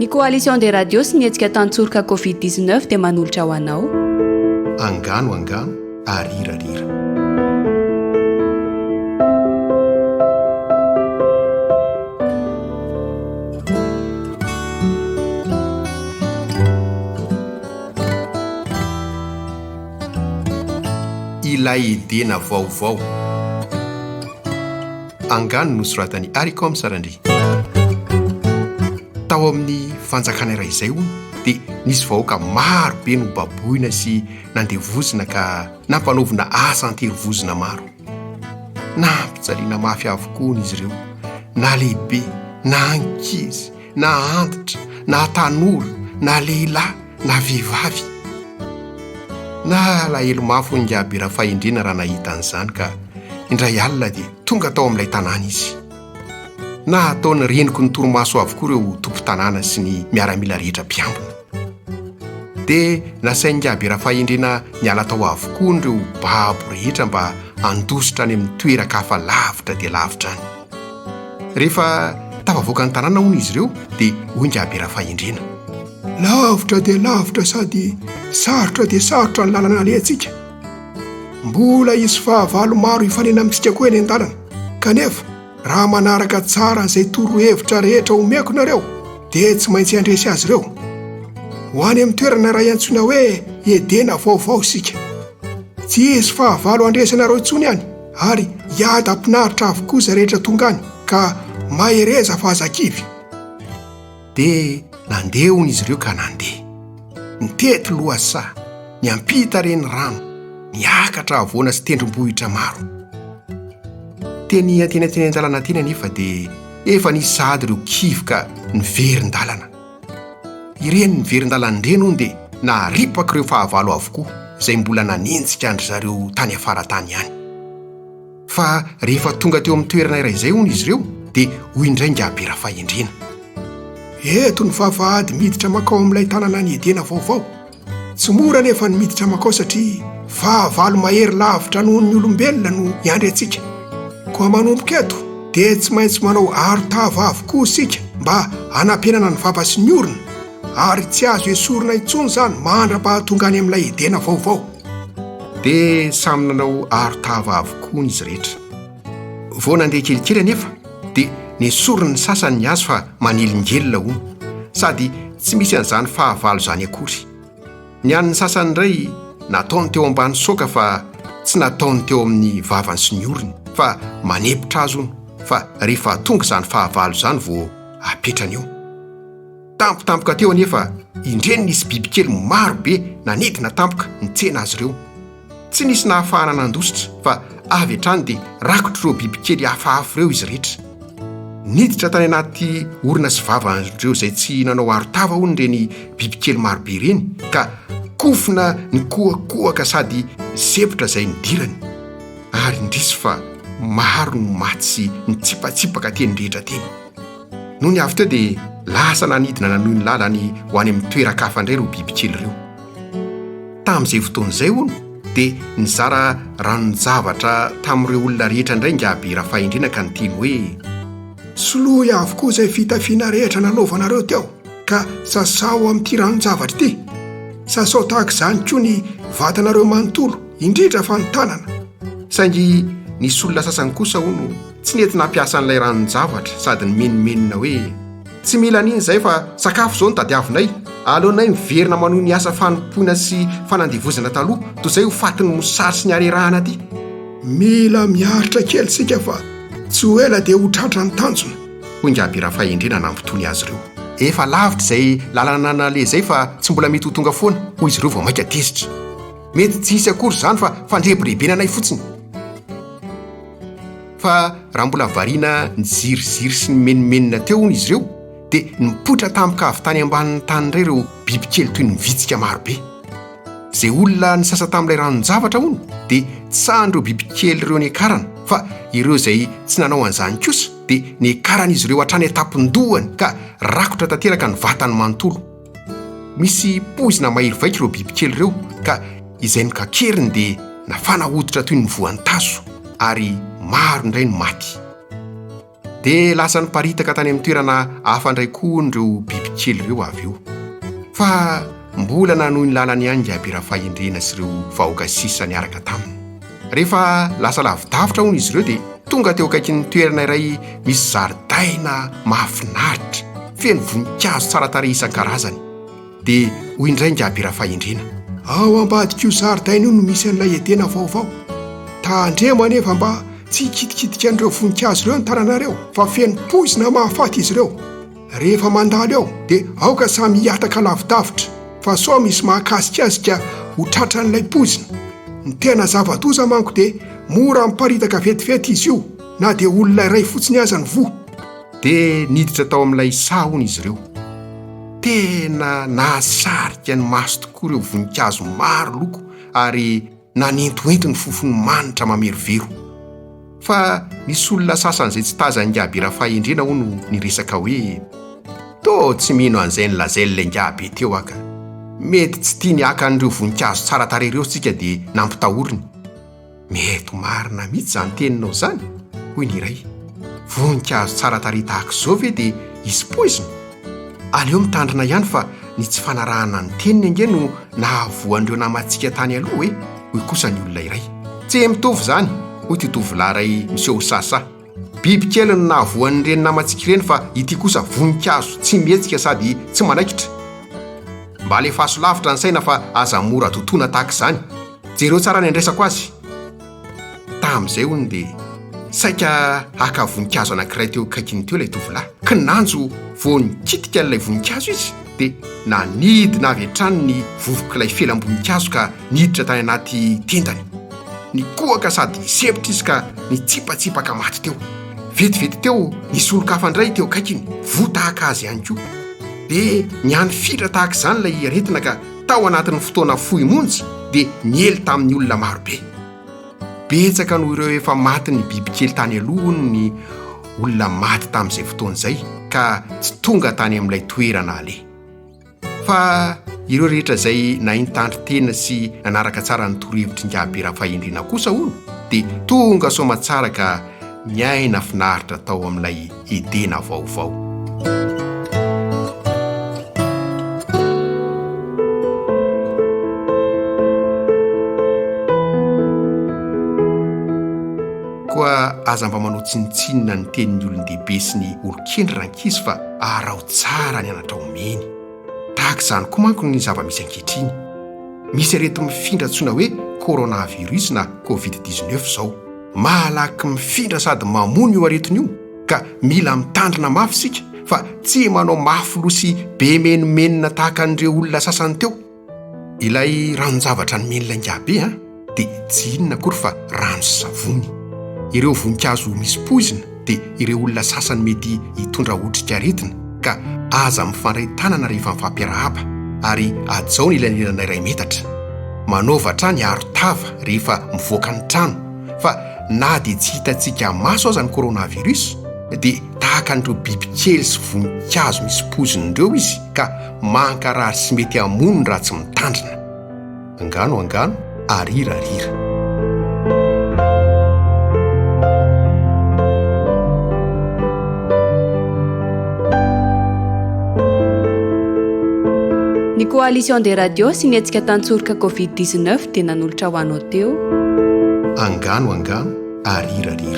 Ny Coalition des Radios sy ny hetsika Tantsoroka Covid 19 dia manolotra ho anao. Angano angano arirarira. Ilay Edena vaovao. Angano nosoratan'i Aricom Sarandria. Tao amin'ny fanjakana iray izay hono dia nisy vahoaka maro be nobaboina sy nandevozina ka nampanaovina asa an-terivozona maro. Nampijaliana mafy avokoa hono izy ireo, na lehibe, na ankizy, na antitra, na tanora, na lehilahy, na vehivavy. Nalahelo mafy hoy Ingahy Berafahendrena raha nahita an'izany ka indray alina dia tonga tao amin'ilay tanàna izy. Nataony renoky ny torimaso avokoa ireo tompon-tanàna sy ny miaramila rehetra mpiambina. Dia nasain'Ingahy Berafahendrena niala tao avokoa ireo babo rehetra mba handositra any amin'ny toeran-kafa lavitra dia lavitra any. Rehefa tafavoaka ny tanàna hono izy ireo dia hoy Ingahy Berafahendrena. Lavitra dia lavitra sady sarotra dia sarotra ny lalana alehantsika. Mbola hisy fahavalo maro hifanena amintsika koa eny an-dalana. Kanefa, raha manaraka tsara an'izay torohevitra rehetra omeko nareo, dia tsy maintsy handresy azy ireo. Ho any amin'ny toerana iray antsoina hoe Edena vaovao isika. Tsy hisy fahavalo handresy anareo intsony any, ary hiadam-pinaritra avokoa izay rehetra tonga any, ka mahereza fa aza kivy. Dia nandeha hono izy ireo ka nandeha. Nitety lohasaha, niampita renirano, niakatra havoana sy tendrombohitra maro. Teny antenatenan-dalana teny anefa dia efa nisy sahady ireo kivy ka niverin-dalana. Ireny niverin-dalana ireny hono dia naharipaka ireo fahavalo avokoa izay mbola nanenjika an-dry zareo tany afara tany ihany. Fa rehefa tonga teo amin'ny toerana iray izay hono izy ireo dia hoy indray Ingahy Berafahendrena. Eto ny vavahady miditra mankao amin'ilay tanànan'i Edena vaovao. Tsy mora anefa ny miditra mankao satria fahavalo mahery lavitra noho ny olombelona no hiandry antsika. Koa manomboka eto dia tsy maintsy manao aro-tava avokoa isika mba hanampenana ny vava sy ny orona ary tsy azo esorina intsony izany mandra-pahatonga any amin'ilay Edena vaovao. Dia samy nanao aro-tava avokoa izy rehetra. Vao nandeha kelikely anefa dia nesorin'ny sasany ny azy fa manelingelina hono, sady tsy misy an'izany fahavalo izany akory. Ny an'ny sasany indray nataony teo ambany saoka fa tsy nataony teo amin'ny vavany sy ny orony fa manepotra azy hono fa rehefa tonga izany fahavalo izany vao apetrany eo. Tampotampoka teo anefa indreny nisy bibikely maro be nanidina tampoka nitsena azy ireo. Tsy nisy nahafahana nandositra fa avy hatrany dia rakotr'ireo bibikely hafahafa ireo izy rehetra. Niditra tany anaty orona sy vavan'ireo izay tsy nanao arotava hono ireny bibikely marobe ireny ka kofona nikohakohaka sady zepotra izay nidirany. Ary indrisy fa maro no maty sy nitsipatsipaka teny rehetra teny. Nony avy teo dia lasa nanidina nanohy ny lalany ho any amin'ny toeran-kafa indray ireo bibikely ireo. Tamin'izay fotoana izay hono dia nizara ranon-javatra tamin'ireo olona rehetra indray Ingahy Rafahendrena ka niteny hoe. Soloy avokoa izay fitafiana rehetra nanaovanareo teo ka sasao amin'ity ranon-javatra ity. Sasao tahaka izany koa ny vatanareo manontolo, indrindra fa ny tanana. Saingy nisy olona sasany kosa hono tsy nety nampiasa an'ilay ranon-javatra sady nimenomenona hoe. Tsy mila an'iny izahay fa sakafo izao no tadiavinay. Aleonay miverina manohy ny asa fanompoana sy fanandevozana taloha toy izay ho fatin'ny mosary sy ny harerahana aty. Mila miaritra kely isika fa tsy ho ela dia ho tratra ny tanjona. Hoy Ingahy Berafahendrena nampitony azy ireo. Efa lavitra izay lalana naleha izay fa tsy mbola mety ho tonga foana, hoy izy ireo vao mainka tezitra. Mety tsy hisy akory izany fa fandrebirebena anay fotsiny. Fa raha mbola variana niziriziry sy nimenomenona teo hono izy ireo, dia nipoitra tampoka avy tany ambanin'ny tany indray ireo bibikely toy ny vitsika marobe. Izay olona nisasa tamin'ilay ranon-javatra hono dia tsy sahin'ireo bibikely ireo niakarana, fa ireo izay tsy nanao an'izany kosa dia niakaran'izy ireo hatrany an-tampon-dohany ka rakotra tanteraka ny vatany manontolo. Misy poizina mahery vaika ireo bibikely ireo ka izay nokakeriny dia nafana hoditra toy ny voan-tazo ary maro indray no maty. Dia lasa niparitaka tany amin'ny toerana hafa indray koa hono ireo bibikely. bibikely ireo avy eo. Fa mbola nanohy ny lalany ihany Ingahy Rafahendrena sy ireo vahoaka sisa niaraka taminy. Rehefa lasa lavidavitra hono izy ireo dia tonga teo akaikin'ny toerana iray misy zaridaina mahafinaritra, feno voninkazo tsara tarehy isan-karazany. Dia hoy indray Ingahy Berafahendrena. Ao ambadik'io zaridaina io no misy an'ilay Edena vaovao. Tandremo anefa mba tsy hikitikitika an'ireo voninkazo ireo ny tananareo fa feno poizina mahafaty izy ireo. Rehefa mandalo eo dia aoka samy hihataka lavidavitra fa sao misy mahakasika azy ka ho tratran'ilay poizina. Ny tena zava-doza manko dia mora miparitaka vetivety izy io na dia olona iray fotsiny aza no voa. Dia niditra tao amin'ilay saha hono izy ireo. Tena nahasarika ny maso tokoa ireo voninkazo maro loko ary nanentoento ny fofony manitra mamerovero. Fa nisy olona sasany izay tsy tazan'ingahy Berafahendrena hono niresaka hoe, Toa tsy mino an'izay nolazain'ilay ingahy be teo aho ka. Mety tsy tiany haka an'ireo voninkazo tsara tarehy ireo isika dia nampitahoriny. Mety ho marina mihitsy izany teninao izany, hoy ny iray. Voninkazo tsara tarehy tahaka izao ve dia hisy poizina? Aleo mitandrina ihany fa ny tsy fanarahana ny teniny ange no nahavoa an'ireo namantsika tany aloha e, hoy kosa ny olona iray. Tsy mitovy izany, hoy ity tovolahy iray miseho ho sahisahy. Bibikely no nahavoa an'ireny namantsika ireny fa ity kosa voninkazo tsy mihetsika sady tsy manaikitra. Mba alefaso lavitra ny saina fa aza mora dotoana tahaka izany. Jereo tsara ny andraisako azy. Tamin'izay hono dia saika haka voninkazo anankiray teo akaikiny teo ilay tovolahy. Kinanjo vao nikitika an'ilay voninkazo izy dia nanidina avy hatrany ny vovok'ilay felam-boninkazo ka niditra tany anaty tendany. Nikohaka sady nisempotra izy ka nitsipatsipaka maty teo. Vetivety teo nisy olon-kafa indray teo akaikiny, voa tahaka azy ihany koa. Dia nihanifindra tahaka izany ilay aretina ka tao anatin'ny fotoana fohy monja dia niely tamin'ny olona marobe. Betsaka noho ireo efa matin'ny bibikely tany aloha hono ny olona maty tamin'izay fotoana izay ka tsy tonga tany amin'ilay toerana aleha. Fa ireo rehetra izay nahay nitandrin-tena sy nanaraka tsara ny torohevitr'ingahy Berafahendrena kosa hono dia tonga soamatsara ka niaina finaritra tao amin'ilay Edena vaovao. Koa aza mba manao tsinontsinona ny tenin'ny olon-dehibe sy ny olon-kendry rankizy fa araho tsara ny anatra omeny. Tahaka izany koa manko ny zava-misy ankehitriny. Misy areti-mifindra antsoina hoe coronavirus na covid 19 izao. Malaky mifindra sady mamono io aretina io ka mila mitandrina mafy isika fa tsy manao mafy loha sy be menomenona tahaka an'ireo olona sasany teo. Ilay ranon-javatra nomen'ilay ingahibe an, dia tsy inona akory fa rano sy savony. Ireo voninkazo misy poizina dia ireo olona sasany mety hitondra otrikaretina ka aza mifandray tanana rehefa mifampiarahaba ary hajao ny elanelana iray metatra. Manaova hatrany aro tava rehefa mivoaka ny trano fa na dia tsy hitantsika maso aza ny coronavirus dia tahaka an'ireo bibikely sy voninkazo misy poizina ireo izy ka mankarary sy mety hamono raha tsy mitandrina. Angano angano, arira arira. Ny Coalition des radios sy ny hetsika tantsoroka Covid 19 dia nanolotra ho anao teo. Angano angano, arira arira.